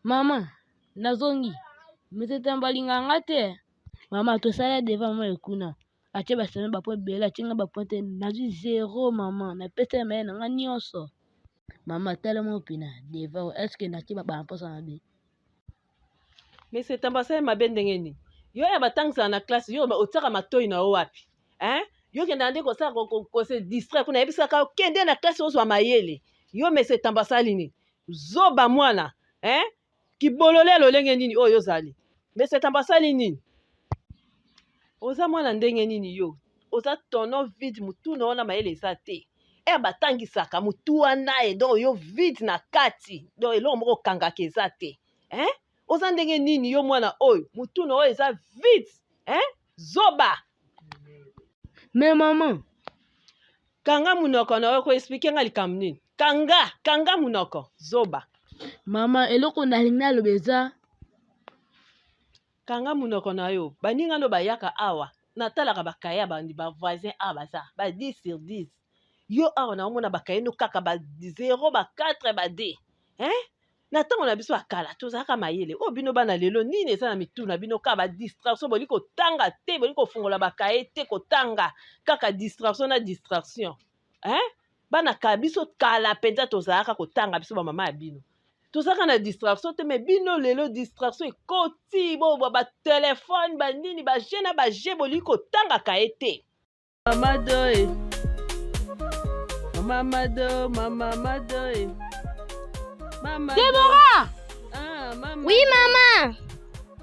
Mama, nazongi. Monsieur Tambo alingaka nga te. Mama, tosala devant mama ekuna. Atie ba semaine ba point ebele, atie nga ba point te. Nazwi zero mama. Napesa ye mayele na nga nyonso. Mama, tala mwa pina devant. Est-ce que natie ba mposa mabe? Monsieur Tambo asali mabe ndenge nini? Yo ya batangisaka na classe, yo otiaka matoi na yo wapi? Hein? Yo okendaka nde kosala ko se distraire kuna, yebisaka yo kende na classe ozwa mayele. Yo Monsieur Tambo asali nini? Zoba mwana, hein? Kibolole ya lolenge nini oyo ozali? Monsieur Tambo asali nini? Oza mwana ndenge nini yo? Oza tonneau vide, mutu na wana mayele eza te. Ere batangisaka mutu wana e donc yo vide na kati, donc eloko moko okangaka eza te. Hein? Oza ndenge nini yo mwana oyo? Mutu na oyo eza vide, hein? Zoba. Mais maman, Kanga munoko na yo ko expliquer nga likambo nini? Kanga, kanga munoko, zoba. Mama, eloko nalingi naloba eza Kanga munoko na yo. Baninga no bayaka awa, natalaka ba cahier ba ba voisin awa baza ba 10 sur 10. Yo awa naomona ba cahier no kaka ba 0, ba 4, ba 2. Hein? Na ntango na biso ya kala tozalaka mayele. Oyo bino bana lelo nini eza na mitu na bino kaka ba distraction, bolingi kotanga te, bolingi kofungola ba cahier te, kotanga kaka distraction na distraction. Hein? Bana kala biso kala mpenza tozalaka kotanga biso ba mama ya bino. Tozalaka na distraction te, mais bino lelo distraction ekoti, bo ba telefone, ba nini, ba jeu na ba jeu, bolingi kotanga cahier te. Mama doe. Mama Mado, mama Mado. Mama Deborah! Ah, mama. Oui, mama.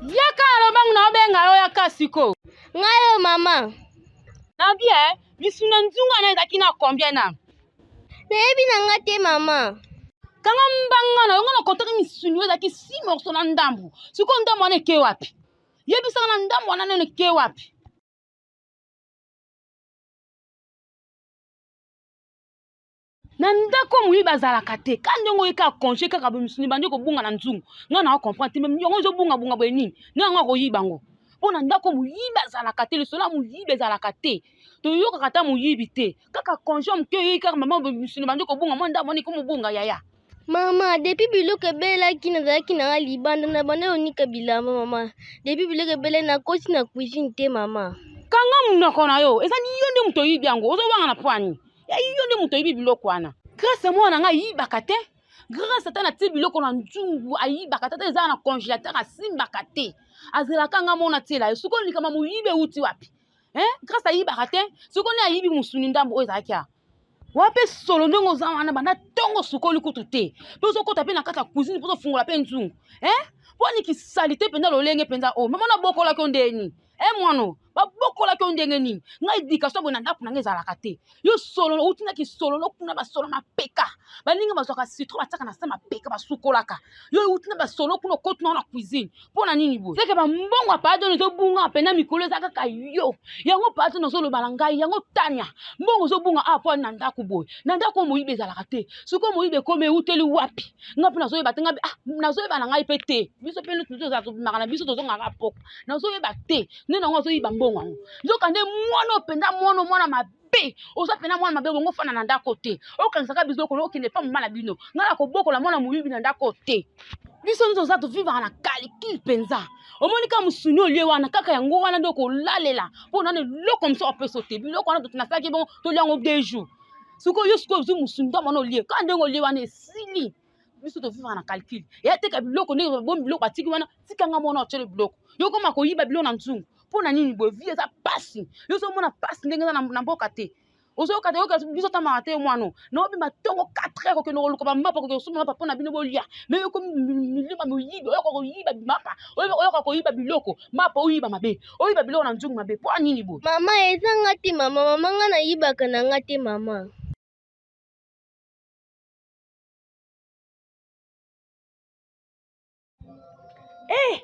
Yaka na lobangu na obenga yo yaka siko. Ngai yo mama. Na bien, misuna nzunga na ezalaki na combien na? Nayebi na nga te mama. Kanga mbanga na yo nga na kontaki misuni oyo ezalaki 6 morceaux na ndambu. Sikoyo ndambu wana eke wapi? Yebisaka na ndambu wana nene eke wapi? Na ndako moyibi azalaka te ka ndenge oye kaka congé kaka boye misuni bandi kobunga na nzungu ngai na comprendre te me yango ezobungabunga boye nini nde yango akoyiba yango mpo na ndako moyibi azalaka te lisolo ya moyibi ezalaka te toyokaka ata moyibi te kaka congé moke oyeyi kaka mama misuni bandi kobunga mwa ndako wana ekomobunga yaya. Mama, depuis biloko ebelaki nazalaki na nga libanda na banda konika bilamba mama. Depuis biloko ebelaki nakoti na cuisine te mama. Kanga monoko na yo, eza yo nde moto oyibi yango, ozowanga na pwani. Ya yo nde moto oyibi biloko wana. Grace mwana na ngai ayibaka te. Grace ata natie biloko na nzungu ayibaka te, ata eza na congélateur asimbaka te. Azelaka nga mona tiela ye. Sikoyo likama moyibi euti wapi? Hein? Grace ayibaka te. Sikoyo nde ayibi mosuni ndambo oyo ezalaki awa. Wape solo ndenge oza wana banda ntongo osukoli kutu te mpe ozokota mpe na kati ya cuisine mpo ozofungola mpe nzungu eh? mpo ani kisalite mpenza lolenge mpenza oyo mama nabokolaki yo ndenge nini e mwana babokolaki yo ndenge nini ngai edikatio boye na ndako na ngai ezalaka te yo solo outi na kisolo nokuna basolo mapeka baninga bazwaka citron batiaka na se mapeka basukolaka yo outi na basolo kuna okoti nao na cuisine mpo na nini boye seke bambongo ya pardon ezobunga mpena mikolo eza kaka yo yango pardon ozoloba na ngai yango tania mbongo ezobunga awa mpo na ndako boye na ndako oyo moyibi ezalaka te sikoyo moyibi ekomi euteli wapi ngai mpe nazoyeba te ngai ah, nazoyeba na ngai mpe te biso mpe tozala tobimaka na biso tozongaka poko nazoyeba te nde nango azoyiba mbongo yango nzoka nde mwana oyo mpenza mwana mwana mabe mabe oza pena mwana mabe bongo ofanda na ndako te okanisaka biloko na okende epa mama na bino ngai nakobokola mwana moyibi na ndako te biso nyonso oza tovivaka na kalikile mpenza omoni kaka mosuni olie wana kaka yango wana nde okolalela mpo nano eloko mosusu apesa te biloko wana nasalaki bongo tolia yango deux jours sikoyo yo sikoyo ozwi mosuni ntango wana olie kaka ndenge olie wana esili biso tovivaka na calcul ya teka biloko ndenge babomi biloko batiki wana tika nga mwana otyele biloko yo koma koyiba biloko na nzungu mpo na nini boye vie eza pasi yo ozomona pasi ndenge eza na mboka te ozoyoka te oyoka biso tamaka te mwana na obima ntongo 4 heures kokende koluka bamapa kokende kosomba mapa mpo na bino bolia me yokomi milima moyibi oyoka koyiba mapa oyoka koyiba biloko mapa oyiba mabe oyiba biloko na nzungu mabe mpo nini boye mama eza nga te mama mama nga nayibaka na nga te mama. Eh!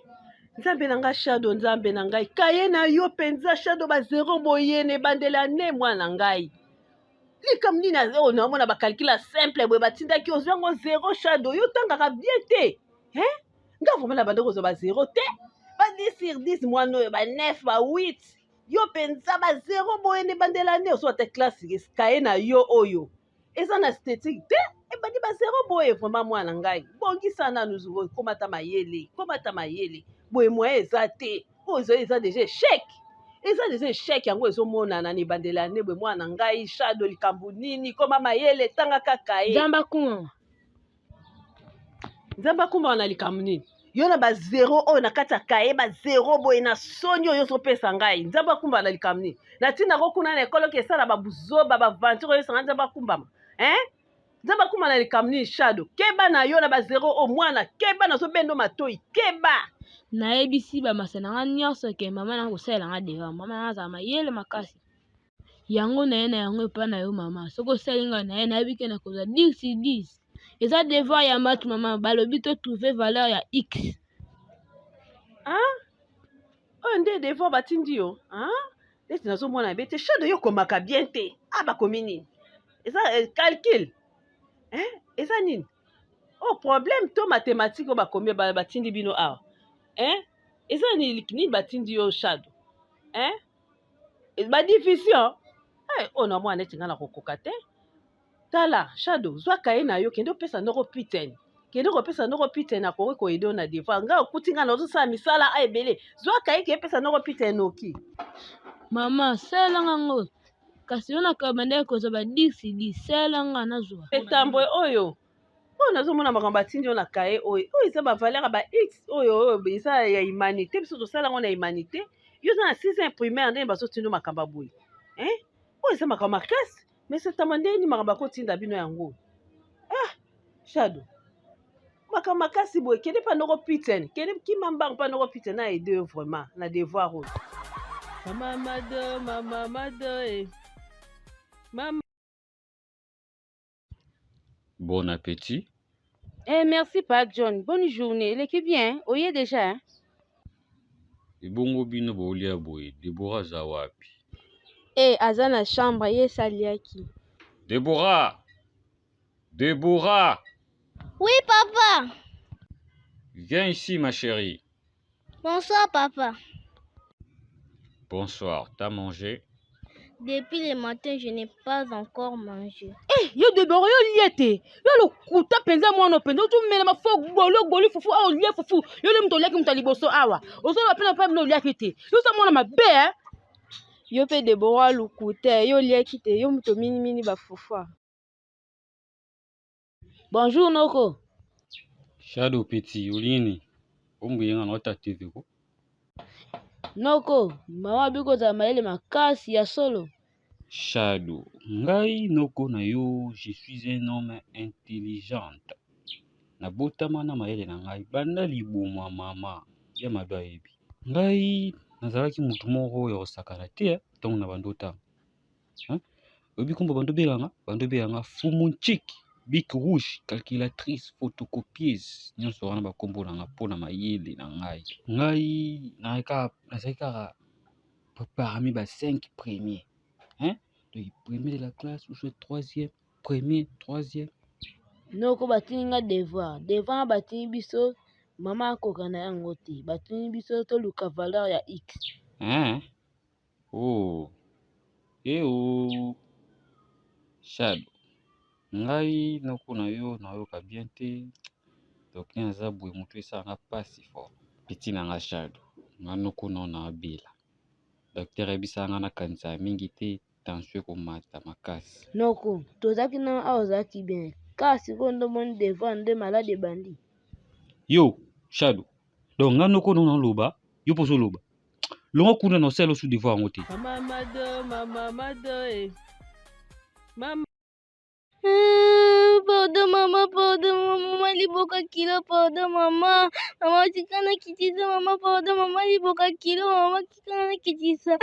Nzambe na ngai Shado, Nzambe na ngai, kaye na yo mpenza Shado, ba zero boye na ebandeli ya ne mwana na ngai. Likambo nini oyo naomona ba calcul ya simple boye batindaki ozwi yango zero Shado, yo otangaka bien te hein? Nga vraiment na banda kozwa ba zero te, ba 10 sur 10 mwana oyo, ba 9 ba 8 yo mpenza ba zero boye na ebandeli ya ne, ozwa te classe kaye na yo oyo eza na esthétique te. Ebandi ba zero boye vraiment mwana ngai. Bongisa nanu komata mayele, komata mayele. Boye moyen eza te. Oyo eza eza deja echec. Eza deja echec yango ezomonana na ebandeli ya annee boye mwana ngai Shado likambo nini koma mayele tanga kaka ye. Nzambe akumama. Nzambe akumama na likambo nini? Yo na ba zero oyo na kati ya kaye ba zero boye na soni oyo ozopesa ngai. Nzambe akumbama na likambo nini? Na ntina ko kuna na ekolo ke esala ba buzoba ba aventure oyo esanga Nzambe akumbama. Hein? Nzambe akuma na likambo nini Shado? Keba na yo na ba zero oyo mwana, keba nazobendo matoi, keba. Nayebisi ba masa na nga nyonso ke mama na kosalela nga devoir. Mama na nga azala mayele makasi. Yango naye na yango epai na yo mama. Soki osali nga naye nayebi ke nakozwa 10 sur 10. Eza devoir ya math mama, balobi to trouver valeur ya x. Ah? Oyo nde devoir batindi yo? Ah? Neti nazomona be te Shado yo okomaka bien te. Ah bakomi nini? Eza eh, calcul. Hein? Eza nini? Oh problème to mathématique oyo bakomi batindi bino awa. Hein? Eza nini nini batindi yo Shado? Hein? Ba division? Eh, oyo na mwana neti nga nakokoka te. Tala, Shado, zwa kaye na yo, kende opesa noko Piten. Kende kopesa noko Piten akoki koyede yo na devoir. Nga okuti nga nazosala misala a ebele. Zwa kaye kende pesa noko Piten noki. Mama, salela nga ngo. Kasi yo nakabandaki kozwa ba 10 sur 10. Salela nga nazwa. Etambwe oyo. Oyo nazomona makambo batindi yo na kaye oyo. Oyo eza ba valeur ya ba x oyo oyo eza ya humanité. Biso tosala yango na humanité. Yo oza na 6e primaire ndenge bazotinda yo makambo ya boye. Hein? Oyo eza makambo makasi. Mais satama ndenge nini makambo akotinda bino yango ah shado makambo makasi boye kende mpa noko piten kende kima mbango mpa noko piten na aide yo vraiment na devoir oyo mama mado mama mado e mama Bon appétit. Eh, merci pa John. Bonne journée. Eleki bien. Oye déjà. Hein? Ebongo bino bolia boye, Deborah aza wapi? Eh, aza na chambre ye esaliaki. Deborah! Deborah! Oui, papa. Viens ici, ma chérie. Bonsoir, papa. Bonsoir, t'as mangé? Depuis le matin, je n'ai pas encore mangé. Eh, yo Deborah, yo lie te. Yo lokuta mpenza mwana mpenza ozomela mafo golo goli fufu awa olie fufu. Yo nde moto oliaki moto ya liboso awa. Ozoloba mpe na mpe bino oliaki te. Yo oza mwana mabe eh? Yo mpe Deborah lokuta, yo oliaki te, yo moto minimini bafufu. Bonjour noko. Shadow petit, olingi nini? Ombuye nga na ota TV ko. Noko, mama abi kozala mayele makasi ya solo. Shadow, ngai noko na yo, je suis un homme intelligent. Nabotama na mayele na ngai banda libumu ya mama ya mado ayebi. Ngai nazalaki motu moko ya kosakana te ntango na bando otanga. Hein? Oyebi kombo bando obenganga? Bando obenganga Fumu Nchik, Bic Rouge, calculatrice, photocopieuse, nyonso wana bakombo na nga mpo na mayele na ngai. Ngai nazalaki kaka parmi ba 5 premiers. Hein? Donc premier de la classe ou soit troisième, premier, troisième. Noko batindi nga devoir, devoir batindi biso mama akoka na yango te, batindi biso toluka valeur ya x. Hein? Oh, eh oh. Shadow, ngai noko na yo nayoka bien te. Donc nde naza boye motu esala nga pasi fort. Petit na nga Shadow, nga noko na yo naabela. Docteur ayebisaka nga nakanisa mingi te, tension ekomata makasi. Noko, tozalaki na awa ozalaki bien. Kaka sikoyo nde omoni devoir nde malade ebandi. Yo, Shadow, donc nga noko na yo naloba, yo mpo ozoloba. Longwa kuna na osala sous devoir yango te. Mama mado mama mado e mama Pardon mama, pardon mama, liboka kilo, pardon mama. Mama tika na kitisa mama, pardon mama, liboka kilo, mama tika na kitisa.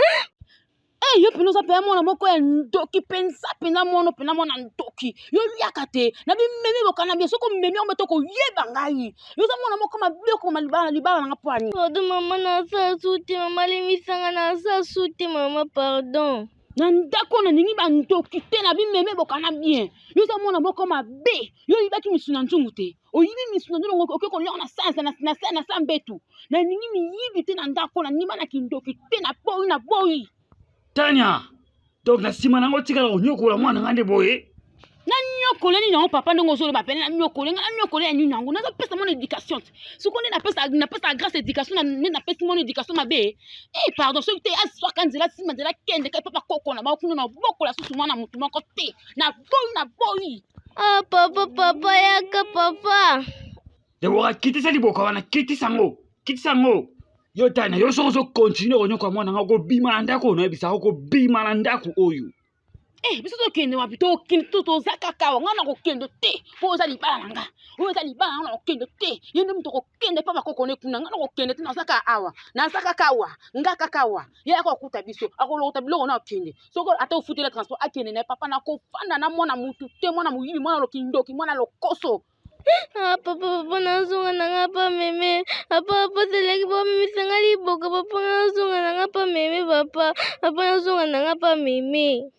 Eh, yo mpenza oza mpenza mwana moko ya ndoki mpenza mpenza mwana mpenza mwana ndoki yo oliaka te na bimemi bokana bien soki omemi yango mpe tokoyeba ngai yo oza mwana moko mabe okoma libala libala nanga mpo ani Pardon mama, nasa su te mama, limbisanga nasa su te mama, pardon. Na ndako nalingi bandoki te na bimeme bokana bien yo oza mwana moko mabe yo oyibaki misu na nzungu te oyibi misu na nzungu oke kolia na sanza na sa mbetu nalingi miyibi te na ndako nalingi bana kindoki te na boyi na boyi Tania, donc na nsima nango otikala konyokola mwana nga nde boye? Nanyokole nini yango papa ndenge ozoloba pene nanyokole nga nanyokole ya nini yango nazopesa mwana éducation te sikoyo nde napesa napesa grâce éducation nde napesi mwana éducation mabe eh pardon soki te aswaka nzela nsima nzela kende kai papa koko na bango kuna na bokola susu mwana motu moko te naboyi naboyi Ah papa papa yaka papa. Debora kitisa liboka wana kitisa yango kitisa yango yo tana yo soki ozo continue konyoka mwana nga okobima na ndako oyo nayebisaka okobima na ndako oyo Eh, biso tokende wapi tokende to toza kaka awa ngai nakokende te mpo oza libala na nga oyo eza libala na nga nakokende te ye nde moto akokende mpa bakoko ne kuna ngai nakokende te naza kaka awa naza kaka awa nga kaka awa ye akokuta biso akolokota biloko na akende soki ata ofutela transport akende na ye papa nakofanda na mwana mutu te mwana moyibi mwana lokindoki mwana lokoso Ah, papa papa nazonga na nga pa meme papa papa zelaki bomemisa nga liboka papa nazonga na nga pa meme papa papa nazonga na nga pa meme.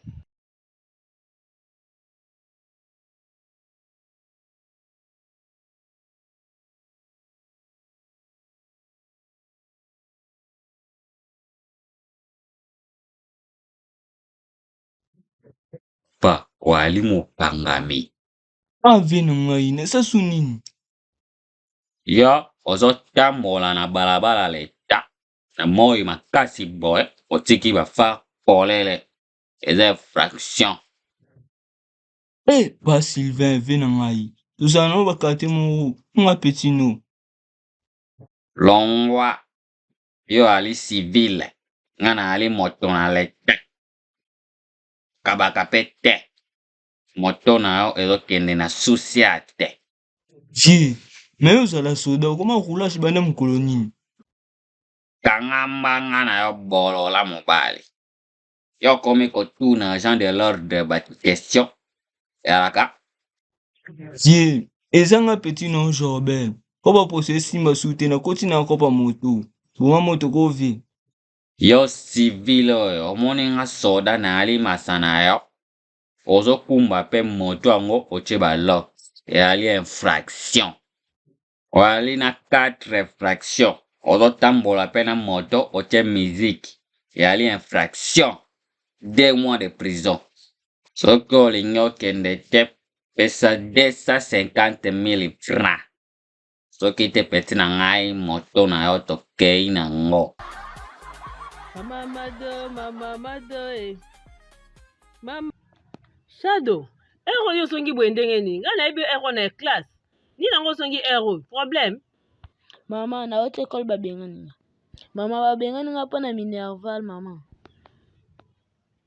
Pa wali mokangami. Ah vie na ngai nasasu nini? Yo ozotambola na balabala leta na moi makasi boye otiki ba phare polele eza infraction. Eh pa Sylvain vie na ngai tozala na ba quartier moko nga petit no. Longwa yo ali civile nga na ali moto na leta kabaka pe te. Moto na yo ezokende na susiate. Vieux, mais yo ozala soda okoma roulage banda mokolo nini? Kanga mbanga na yo bolola mobali. Yo okomi kotuna agent de l'ordre ba question ezalaka? Vieux, eza nga petit na yo Jorbel. Po ba poso esimba su te nakoti na kopa moto. Boma moto ko vieux. Yo civil oyo omoni nga soda nayali masa na yo ozokumba pe moto yango otie ba lock ezali infraction ozali na 4 infraction ozotambola pe na moto otie musique ezali infraction 2 mois de prison soki olingi okende te pesa 250 000 francs soki te peti na ngai moto na yo tokei na ngo. Mama Mado, mama Mado, eh. Mama Shadow, heure oyo ozongi boye ndenge nini? Ngai nayebi heure oyo na classe. Nini yango ozongi heure oyo? Problème? Mama, nauti ekole babengani nga. Mama, babengani nga mpo na minerval, mama.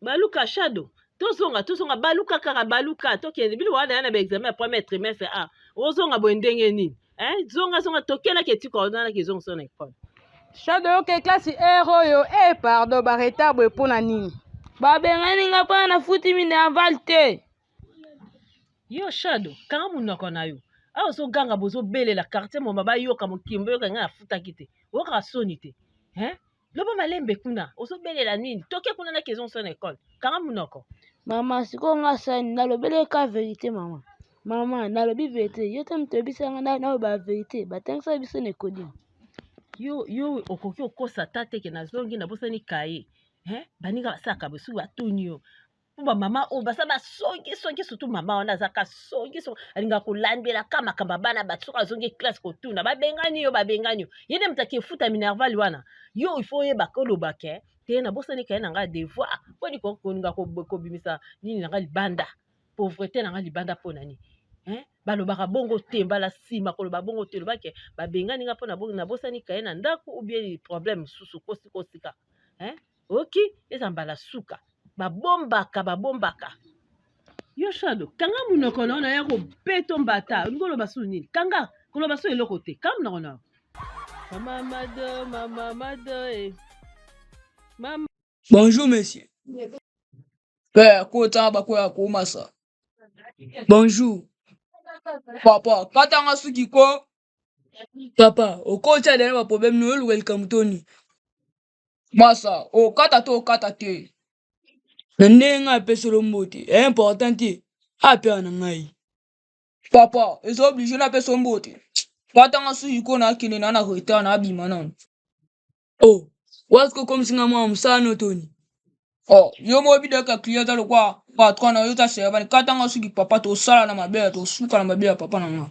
Baluka Shadow, tozonga tozonga baluka kaka baluka tokende bino wana ya na ba examen ya premier trimestre a ozonga boye ndenge nini? Hein? Zonga zonga tokelaki etika ozalaki ezongisa na ekole. Shadow yoke classe heure oyo eh pardon ba retard boye pona nini? Babengani nga mpona nafuti minerval te. Yo Shadow, kanga monoko na yo. Awa ozoganga bozobelela quartier moma bayoka mokili boyoka ngai nafutaki te. Oyokaka soni te. Hein? Loba malembe kuna, ozobelela nini? Toke kuna na kezonso na ekole. Kanga monoko. Mama, sikoyo nga sani nalobeli ka verite mama. Mama, nalobi verite. Yo te moto oyebisa nga naloba verite. Batangisa biso na ekodi. Yo yo okoki okosa ata te ke nazongi nabosani kaye. Hein? Baninga basalaka boye soki batuni yo. Po ba mama oyo baza ba songi songi surtout mama wana aza ka songi songi alingaka kolandela ka makambo ya bana bato soki azongi classe kotuna babengani yo babengani yo ye nde moto akefuta minerval wana yo il faut oyeba koloba ke te nabosani kaye na ngai devoir poni kolinga kobimisa nini na ngai libanda pauvrete na ngai libanda mpo na nini hein? Balobaka bongo te mbala nsima koloba bongo te loba ke babengani ngai mpo nabosani kaye na ndako ou bien problème mosusu kosi kosika hein? Oki eza mbala suka babombaka babombaka. Yo shado kanga munoko na yo naya kobeto mbata olingi oloba su nini kanga koloba su eloko te kanga munoko na yo. Mama mado mama mado eh. Mama. Bonjour monsieur. Père, kota bakoya komasa. Bonjour. Papa, katanga suki ko. Papa, okotia dena ba problème no oluka likambo to nini? Masa, okata to okata te. Na ndenge ngai apeselo mbote, e important te. Apea na ngai. Papa, eza oblige napesa yo mbote. Katanga suki ko nakende na na retard na abima nanu. Oh, wazi kokomisi nga mwana mosala no toni. Oh, yo moko bidaka client aza lokwa Patron na yo ta servante kata nga suki papa tosala na mabe ya tosuka na mabe ya papa na nga.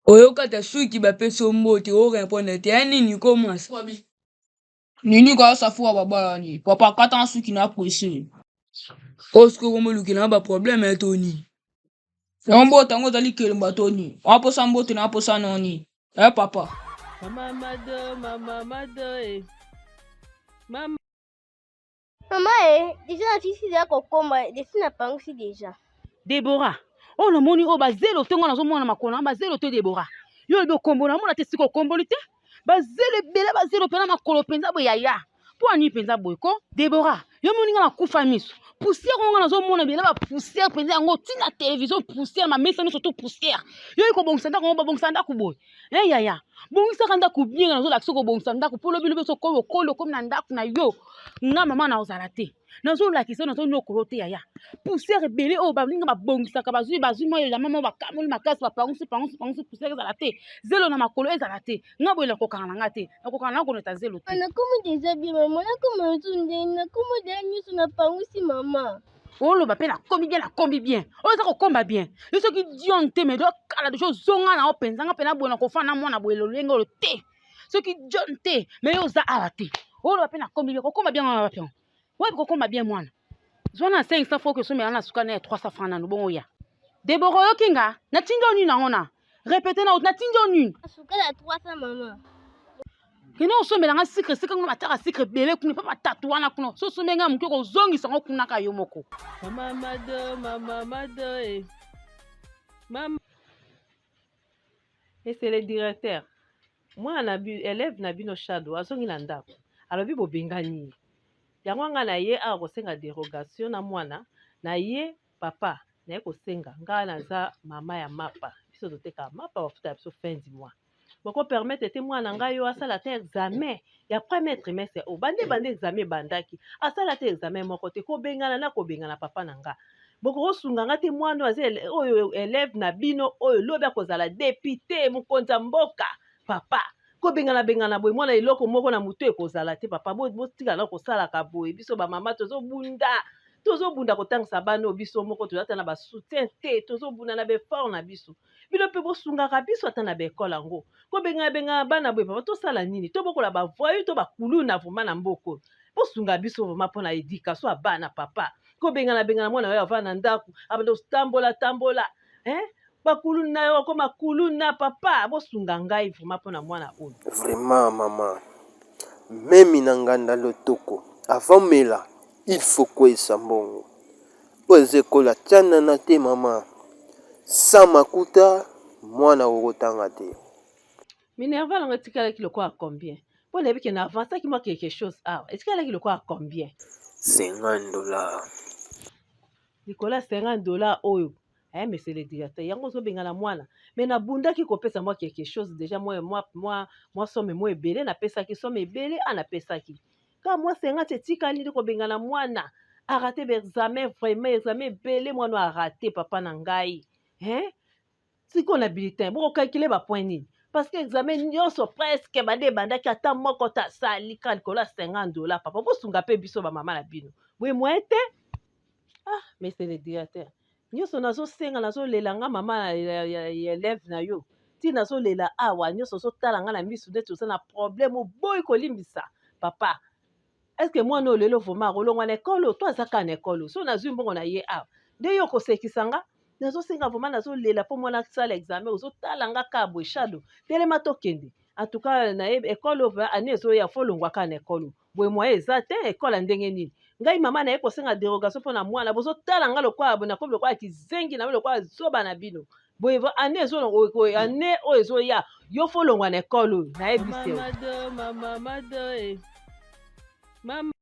Oyokata suki bapesi yo mbote o répondre te ya nini ko mwasi. Nini ka safura babala ni papa kata nga suki na presse. Oyo sikoyo komolukela nga ba problème ya to nini. Yango mbote yango ezali kelemba to nini. Waposa mbote na posa no nini. Eh papa. Mama Mado, mama Mado, eh. Mama. Mama e, deja nasilisi deja kokoma, desi napangusi deja. Debora, oyo namoni oyo bazelo te, ngai nazomona makolo na bazelo te. Debora, yo olobi okombola, namona te sika okomboli te, bazelo ebele, bazelo mpenza makolo mpenza boye yaya, mpo ani mpenza boye ko. Debora, yo moni ngai nakufa miso, poussière oyo ngai nazomona ebele ba poussière mpenza yango ntina television poussière, mamesa nyonso to poussière. Yo oyi kobongisa ndako yango, babongisa ndako boye eh yaya, bongisaka ndako bien, nazolakisa kobongisa ndako mpo lobi lobi soki okoli okomi na ndako na yo, nga mama na ozala te, nazolakisa yo, nazonyokolo te yaya. Poussière ebele oyo baninga babongisaka, bazwi bazwi mwa elamba moko bakamoli makasi, bapangusi pangusi pangusi, poussière ezala te, zelo na makolo ezala te. Nga boye nakokanga na nga te, nakokanga na koneta zelo te. Nakomi deja bien mama, nakoma lisusu ndenge nakomi deja nyonso napangusi mama. Oloba mpe nakomi bien, nakomi bien, oyo eza kokomba bien. Yo soki dion te me dokala deja ozonga na yo mpenza, nga mpena boye nakofanda na mwana boye lolenge oyo te. Soki dion te me yo oza awa te, oloba mpe nakomi bien, kokoma bien wana wapi yango? Wapi kokoma bien mwana? Zwa na 500 francs okosomela na suka na ya 300 francs nanu bongo ya. Debora oyoki nga? Natindi yo nini yango na? Répéter na natindi yo nini? Suka na 300 mama. Kende osombela nga sucre esika kuna bataka sucre ebele kuna epa batatu wana kuna, so osombi nga moke kozongisa yango kuna ka yo moko. Mama Mado, mama Mado, eh. Mama. Et c'est le directeur. Mwana na élève na bino Shadow azongi na ndako. Alobi bobengani ye. Yango nga na ye awa kosenga dérogation na mwana na ye papa naye kosenga nga naza mama ya mapa. Biso totekaka mapa bafuta biso fin du mois. Boko permettre te mwana ngai yo asala te examen ya premier trimestre oyo. Bande bande examen ebandaki. Asala te examen moko te. Kobengana na kobengana papa na nga. Bokosunga nga te mwana oyo aza oyo élève na bino oyo lobi akozala député mokonzi ya mboka papa. Kobengana bengana boye mwana eloko moko na motu ekozala te papa. Botika na kosalaka boye biso ba mama tozobunda. Tozobunda kotangisa bana oyo biso moko toza ata na ba soutien te, tozobunda na ba effort na biso. Bino mpe bosungaka biso ata na ba école yango. Kobengana bengana bana boye papa tosala nini? Tobokola ba voyou to ba kuluna vraiment na mboka oyo. Bosunga biso vraiment mpona éducation ya bana papa. Kobengana bengana mwana oyo avanda na ndako, abanda kotambola tambola, hein? Bakuluna yo akoma kuluna papa, bosunga ngai vraiment mpona mwana oyo. Vraiment maman, meme na nganda lotoko avant mela il faut kweyisa mbongo. Oyo eza ekolo ya tianana te maman, sans makuta mwana okotanga te. Minerval yango etikalaki lokola combien? Mpo nayebi ke na avancaki mwa quelque chose awa. Etikalaki lokola combien? 50 dollars. Likolo ya 50 dollars oyo. Eh, monsieur le directeur, yango ozobengana mwana. Mais nabundaki kopesa mwa quelque chose déjà mwa mwa mwa mwa somme mwa ebele, napesaki somme ebele, ah napesaki. Ka mwa 50 etikali nde kobengana mwana. A raté ba examen vraiment, examen ebele mwana a raté papa na ngai. Hein? Sikoyo na bulletin, boko calculer ba point nini? Parce que examen nyonso presque bande ebandaki ata moko te asali ka likolo ya 50 dollars papa. Bosunga pe biso ba mama na bino. Boye moyen te? Ah, monsieur le directeur. Nyonso nazosenga nazolela nga mama ya, ya, ya élève na yo. Ti nazolela awa nyonso ozotala nga na misu neti oza na problème oboyi kolimbisa papa. Est-ce que mwana oyo lelo vraiment akolongwa na ekole oyo to aza kaka na ekole oyo? So nazwi mbongo na ye awa nde yo okosekisa nga? Nazosenga vraiment nazolela mpo mwana asala examen ozotala nga kaka boye Shadow. Telema tokende. En tout cas na ye ekole oyo vraiment année ezoya fo longwa kaka na ekole oyo. Boye moyen eza te ekole ya ndenge nini? Ngai mama na ye kosenga dérogation mpo na mwana bozotala nga lokola boye nakomi lokola kizengi na lokola zoba na bino. Boye année ezo année oyo ezoya yo fo longwa na ekole oyo nayebisi yo. Mama Mado, mama Mado, eh. Mama.